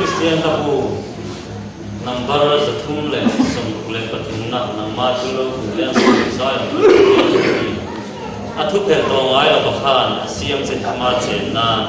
Kristian Hla Bu number 363 na nangma chu lo hmu leh a sawi zai ang chu tih a ni. A thu phelh tawh ngai lo pa khan a siam che thuma chen nan.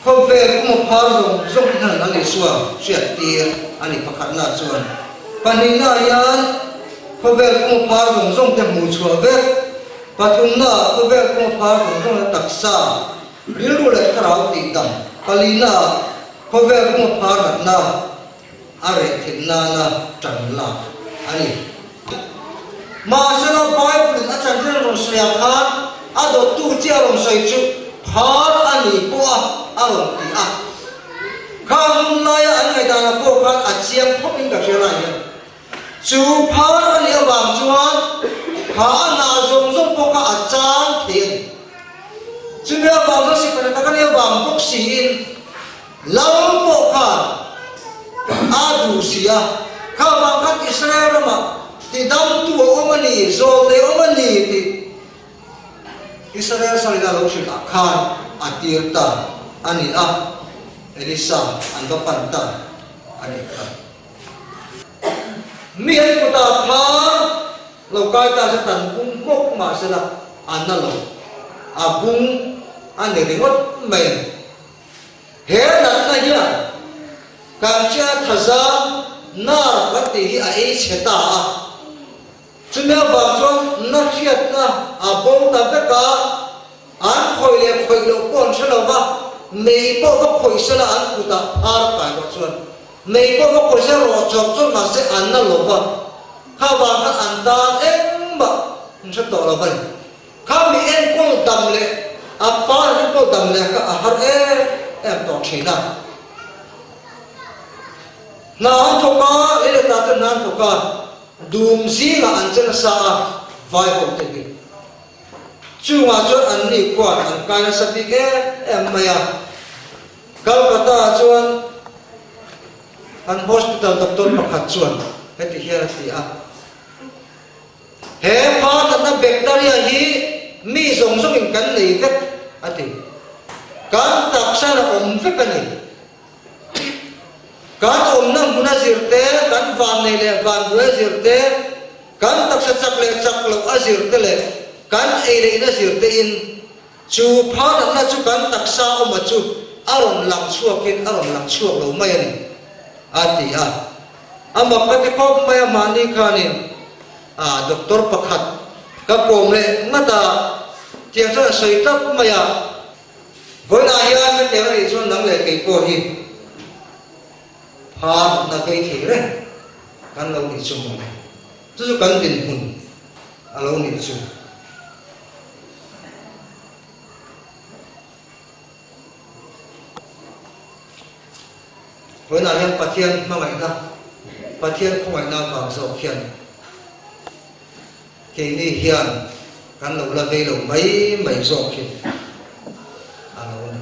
Khawvel kuma phar zawng zawng hian an Isua hriattir a ni pakhatna chuan pahnihna hian khawvel kuma phar zawng zawng te hmuh chhuah vek, pathumna khawvel kuma phar zawng zawng te taksa, rilru leh thlarau tihdam, palina khawvel kuma phar natna a reh theih nana tan lak a ni. Mahsela Bible-in a chanchin rawn sawi ah khan a dawttu chi a rawn sawi chu phar a ni pawh a a rawn ti a. Khang hun laia an ngaihdanah pawh khan a chiang khawp in ka hria lai hian chu phar a nih avang chuan kha a hna zawng zawng pawh kha a chang thei a ni. Chumi avang chuan sipai tak a nih avang bawk siin Lal pawh khan a duh si a, kha vang khan Israel ramah tidamtu a awm a ni, zawlnei a awm a ni tih Israel salina lo hrilh ah khan a tir ta a ni a, Elisa an va pan ta a nih kha. Mi an kutah khan lo kai ta se tan bung hmawk mahsela a na lo, a bung a ni ringawt mai a ni. He natna hian kan hria thaza nerve kan tih hi a ei chhe ta a, chumi avang chuan na hriatna a bo ta vek a, an khawih leh khawih loh pawh an hre lo va, mei pawh va khawih sela an kutah phar kai rawh chuan mei pawh va khawih sela rawh chawk chawk mahse an na lo va, kha vang khan an tan engmah an hre tawh lo va ni. Kha mi enkawl dam leh a pa enkawl dam leh kha a har em em tawh thin a. Hna an thawk a, lei leh ta te hna an thawk a, dum zingah an che nasa a, vai ho te hi. Chungah chuan an ni khuan an kai nasa bik em em mai a. Calcutta ah chuan an hospital doctor pakhat chuan heti hian a ti a. He pa natna bacteria hi mi zawng zawngin kan nei vek a ti. Kan taksa a awm vek a ni. Kan awmna hmun a zir te, kan vannei leh vanbuai a zir te, kan taksa chak leh chak loh a zir te leh kan ei leh in a zir te in chu phanatna chu kan taksa awma chu a rawn lang chhuakin a rawn lang chhuak lo mai a ni, a ti a. A mak ka ti khawp mai a, mahni khanin a doctor pakhat ka kawm leh ngat a, tiang chuan a sawi tlat mai a. Vawiinah hian hetiang a nih chuan nang leh kei pawh hi pha na vei thei reng kan lo nih chu mawle. Chu chu kan dinhmun a lo nih chu. Vawiinah hian Pathian hmangaihna, Pathian khawngaihna vang zawk hian Keini hian kan lo la vei lo mai mai zawk hi a lo ni.